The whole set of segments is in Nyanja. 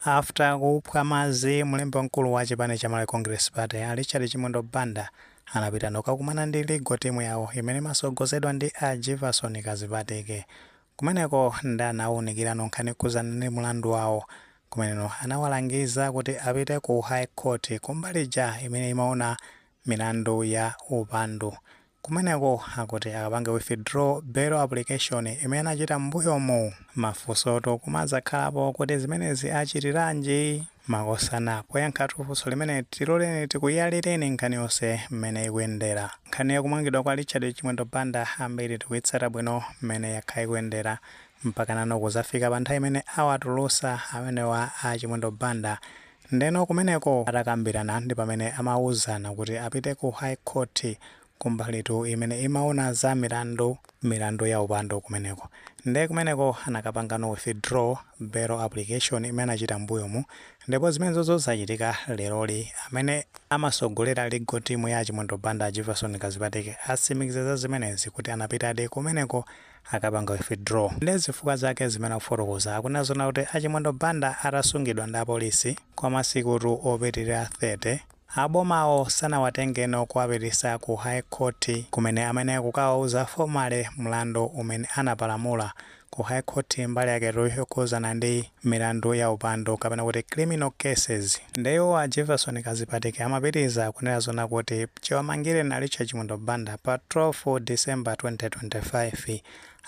After kuphwa madzi mlembi wamkulu wa chipani cha Malawi Congress Party a Richard Chimwendo Banda anapita nokakumana ndi legal team yawo imene imasogozedwa ndi a Jefferson Kazipatike. Kumeneko ndi anawunikirano nkhani yokhuzana ndi mlandu wawo. Kumeneno anawalangiza kuti apite ku High Court kumbalija imene imaona milandu ya upandu. Kumeneko akuti akapange withdraw bail application imene anachita m'mbuyomu. Mafunsoto kumadzakhalapo kuti zimenezi achitiranji makosana? Poyankhatu funso limene, tiloleni tikuyalireni nkhani yonse mmene ikuyendera. Nkhani yakumangidwa kwa Richard Chimwendo Banda ambiri tikuyitsata bwino mmene yakhala ikuyendera mpaka nano kuzafika pa nthawi imene awatulusa amenewa a Chimwendo Banda. Ndeno kumeneko atakambirana ndi pamene amawuzana kuti apite ku High Court kumbalitu imene imaona za milandu ya upandu kumeneko. Nde kumeneko anakapangano withdraw bail application imene anachita m'mbuyomu, ndipo zimenezozo zachitika leroli. Amene amasogolera legal team ya Chimwendo Banda, Jefferson Kazipatike, atsimikiza za zimenezi kuti anapitadi kumeneko akapanga withdraw. Ndi zifukwa zake zimene akufotokoza, akunena kuti a Chimwendo Banda atasungidwa ndi apolisi kwa masikutu opitirira 30, abomawo sanawatengeno kuwapitisa ku High Court kumene amene kukawauza formally mlandu umene anapalamula ku High Court mbali yaketu yokhuzana ndi milandu ya upandu kapena kuti criminal cases. Ndeyo a Jefferson Kazipatike amapitiriza kunena zona kuti chiwamangire na Richard Chimwendo Banda pa 12 December 2025,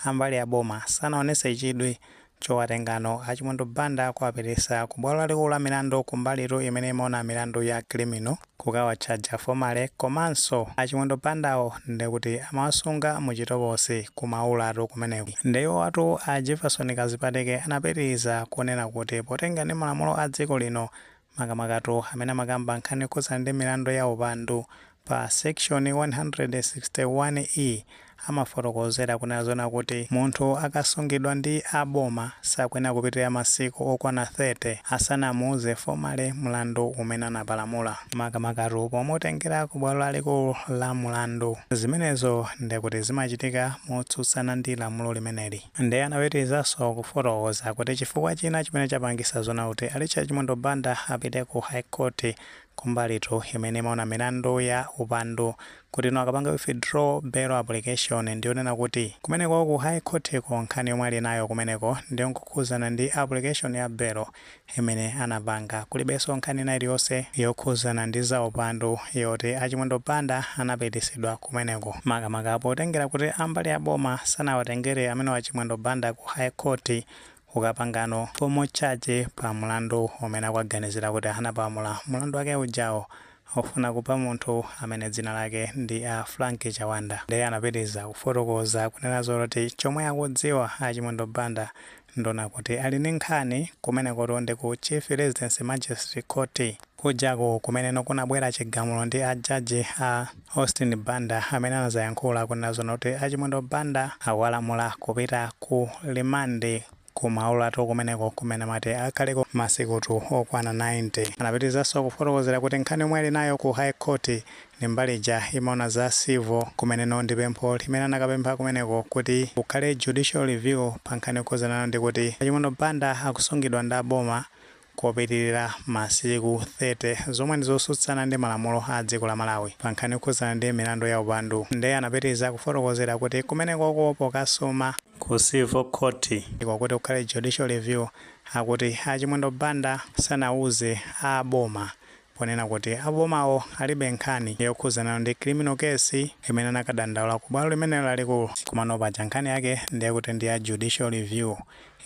ambali ya boma sanaonese chidwi chowatengano a Chimwendo Banda kuwapitisa ku bwalo lalikulu la milandu kumbalitu imene imaona milandu ya criminal kukawatchaja formally. Komanso a Chimwendo Bandawo ndekuti amawasunga muchitokosi kumaulatu kumeneko. Ndeyo atu a Jefferson Kazipatike anapitiriza kunena kuti potenga ndi malamulo a dziko lino, makamakatu amene amakamba nkhani yokhuzana ndi milandu ya upandu pa section 161E, amafotokozera kunena zona kuti munthu akasungidwa ndi aboma sakuyenera kupitirira masiku okwana 30 asanamuuze formally mlandu umene anapalamula, makamakatu pomutengera ku bwalo lalikulu la mulandu. Zimenezo ndekuti zimachitika motsutsana ndi lamulo limeneli. Ndiye anapitirizanso kufotokoza kuti chifukwa china chimene chapangisa zona kuti a Richard Chimwendo Banda apite ku High Court kumbalitu imene imaona milandu ya upandu kuti ino akapanga withdraw bail application, ndiyonena kuti kumeneko ku High Court ko nkhani yomwe ali nayo kumeneko ndiyokukhuzana ndi application ya bail imene anapanga. Kulibenso nkhani ina iliyonse yokhuzana ndi za upandu yoti a Chimwendo Banda anapitisidwa kumeneko, makamaka potengera kuti ambali ya boma sanawatengere amene wa Chimwendo Banda ku High Court kukapangano formal charge pa mlandu umene akuganizira kuti anapalamula, mlandu wake ujawo ofuna kupha munthu amene dzina lake ndi a Frank Chawanda. Ndiye anapitiriza kufotokoza kunena zoti chomwe akudziwa a Chimwendo Banda ndona kuti ali ndi nkhani kumeneko ndi ku Chief Resident Magistrate Court kujako kumeneno kunabwera chigamulo ndi a jaji a Austin Banda amene anazayankhula kunena zona kuti a Chimwendo Banda akuwalamula kupita ku remand kumaulatu kumeneko kumene amati akhaleko masikutu okwana 90. Anapitirizanso kufotokozera kuti nkhani yomwe ali nayo ku High Court ndi mbalija imaona za civil, kumeneno ndi pempho limene anakapempha kumeneko kuti kukhale judicial review pa nkhani yokhuzana ndi kuti Chimwendo Banda akusungidwa ndi aboma kopitirira masiku 30, zomwe ndi zotsutsana ndi malamulo a dziko la Malawi pa nkhani yokhuzana ndi milandu ya upandu. Ndiye anapitiriza kufotokozera kuti kumenekoko pokasuma ku civil court kuti kukhale judicial review, akuti a Chimwendo Banda sanauze a boma ponena kuti abomawo alibe nkhani yokhuzana ndi criminal case imene anakadandaula ku bwalo limene lalikulu. Komano paja nkhani yake ndiye kuti ndi ya judicial review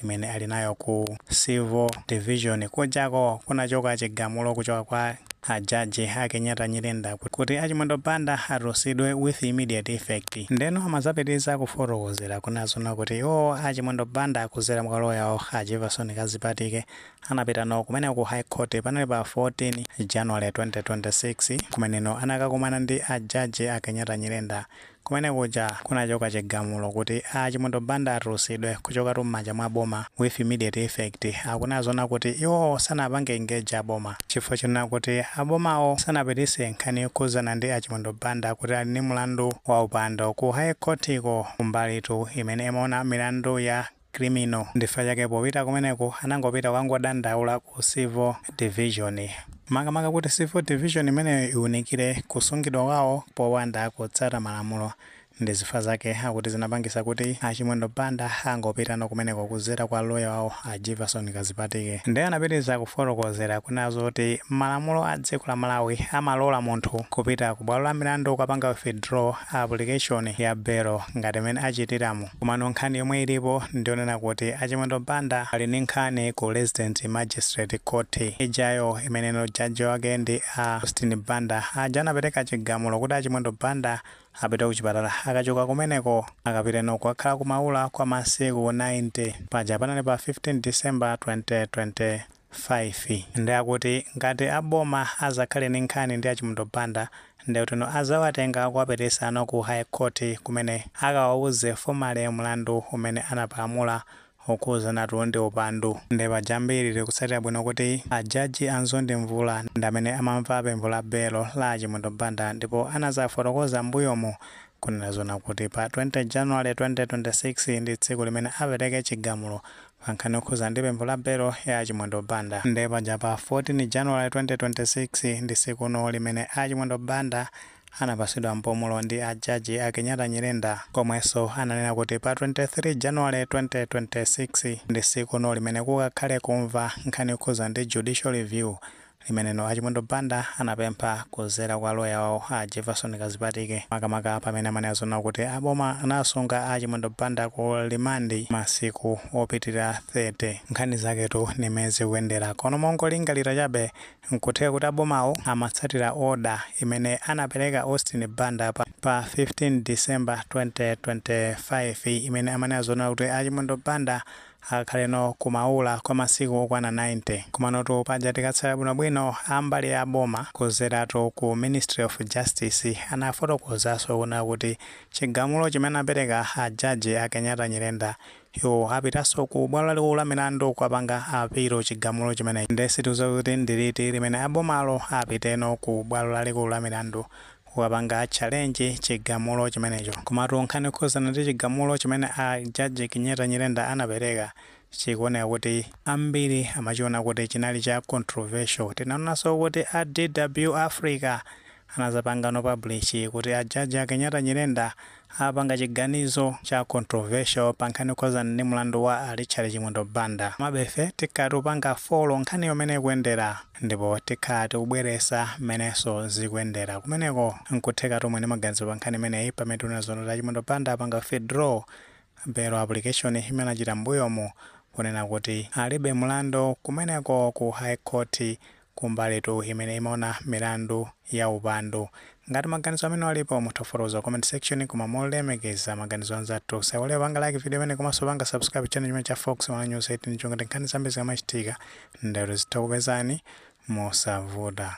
imene ali nayo ku civil division kujako kunachoka chigamulo kuchoka kwa ajaji a Kenyatta Nyirenda kuti a Chimwendo Banda atulusidwe with immediate effect. Ndeno amazapitiriza kufotokozera kunazona kuti iwo a Chimwendo Banda kuzera mkaloyawo a Jefferson Kazipatike anapita no kumene ku High Court panali pa 14 January 2026, kumeneno anakakumana ndi ajaji a Kenyatta Nyirenda. Kumene kuja kunachoka chigamulo kuti a Chimwendo Banda atulusidwe kuchoka m'manja mwa boma with immediate effect. Akunazona kuti iwo sanapange engage aboma chifukwa chonena kuti abomawo sanapitise nkhani yokhuzana ndi a Chimwendo Banda kuti ali ndi mlandu wa upandu ku High Court ko kumbalitu imene imaona milandu ya Criminal. Ndifa chake popita kumeneko anangopita kukangodandaula ku Civil Division, makamaka kuti Civil Division imeneyo iwunikire kusungidwa kwawo popanda kutsata malamulo. Ndi zifukwa zake akuti zinapangisa kuti a Chimwendo Banda angopitano kumeneko kuzera kwa loya wawo a Jefferson Kazipatike. Ndi anapitiriza kufotokozera kunena zoti malamulo a dziko la Malawi amalola munthu kupita ku bwalo la milandu kukapanga withdraw application ya belo ngati imene achitiramo. Komano nkhani yomwe ilipo ndionena kuti a Chimwendo Banda ali ndi nkhani ku Resident Magistrate Court ijayo, imeneno jaji wake ndi a Austin Banda aja anapereka chigamulo kuti a Chimwendo Banda apite kuchipatala, akachoka kumeneko akapiteno kukakhala kumaula kwa masiku 90. Paja panali pa 15 December 2025. Ndi akuti ngati aboma azakhale ndi nkhani ndi a Chimwendo Banda, ndekutino azawatenga kuwaperesano ku High Court, kumene akawauze formally mlandu umene anapalamula okhuzanatu ndi upandu. Ndi paja mbiri tikutsatira bwino kuti ajaji a Mzondi Mvula ndi amene amamva pempho la belo la Chimwendo Banda, ndipo anazafotokoza mbuyomu kunena zona kuti pa 20 January 2026 ndi tsiku limene apereke chigamulo pa nkhani yokhuza ndi pempho la belo ya Chimwendo Banda. Ndi paja pa 14 January 2026 ndi tsikuno limene a Chimwendo Banda anapasidwa mpumulo ndi ajaji a Kenyatta Nyirenda, komwenso ananena kuti pa 23 January 2026 ndi tsikuno limene kukakhale kumva nkhani yokhuza ndi judicial review limeneno a Chimwendo Banda anapempha kuzera kwa loya wawo a Jefferson Kazipatike, makamaka pamene amanena zona kuti aboma anasunga a Chimwendo Banda ku remand masiku opitirira 30. Nkhani zaketu nimene zikuyendera. Kono mongolingalira chabe, nkutheka kuti abomawo amatsatira order imene anapereka Austin Banda pa 15 December 2025, imene amanena zona kuti a Chimwendo Banda akhaleno kumaula kwa masiku okwana 90. Komanotu paja tikatsala bwinobwino, ambali ya boma kuzeratu ku Ministry of Justice anafotokozanso kuna kuti chigamulo chimene apereka ajaji a Kenyatta Nyirenda, iwo apitanso ku bwalo lalikulu la milandu kukapanga appeal chigamulo chimenechi. Ndesitiuza kuti ndiliti limene abomalo apiteno ku bwalo lalikulu la milandu kukapanga challenge chigamulo chimenecho. Komatu nkhani yokhuzana ndi chigamulo chimene a jaji Kenyatta Nyirenda anapereka chikuoneka kuti ambiri amachiona kuti chinali cha controversial. Tinaonanso kuti a DW Africa anazapangano publish kuti ajaji a Kenyatta Nyirenda apanga chiganizo cha controversial pa nkhani yokhuzana ndi mlandu wa Richard Chimwendo Banda. Mabefe tikhala tikupanga follow nkhani yomene ikuyendera, ndipo tikhala tikubweresa mmenenso zikuyendera kumeneko. Nkutheka tomwe ndi maganizo pa nkhani imeneyi, pamene tinazoona kuti Chimwendo Banda apanga withdraw bail application imene achita mbuyomu kunena kuti alibe mlandu kumeneko ku High Court, kumbalitu imene imaona milandu ya upandu. Ngati maganizo amene alipo, mutha comment section, koma molemekeza maganizo anzathu, saiwale panga like video imene komanso panga subscribe channel chimene cha Fox One News 18, chongati nkhani zambiri zikamachitika ndero zitha kupezani mosavuta.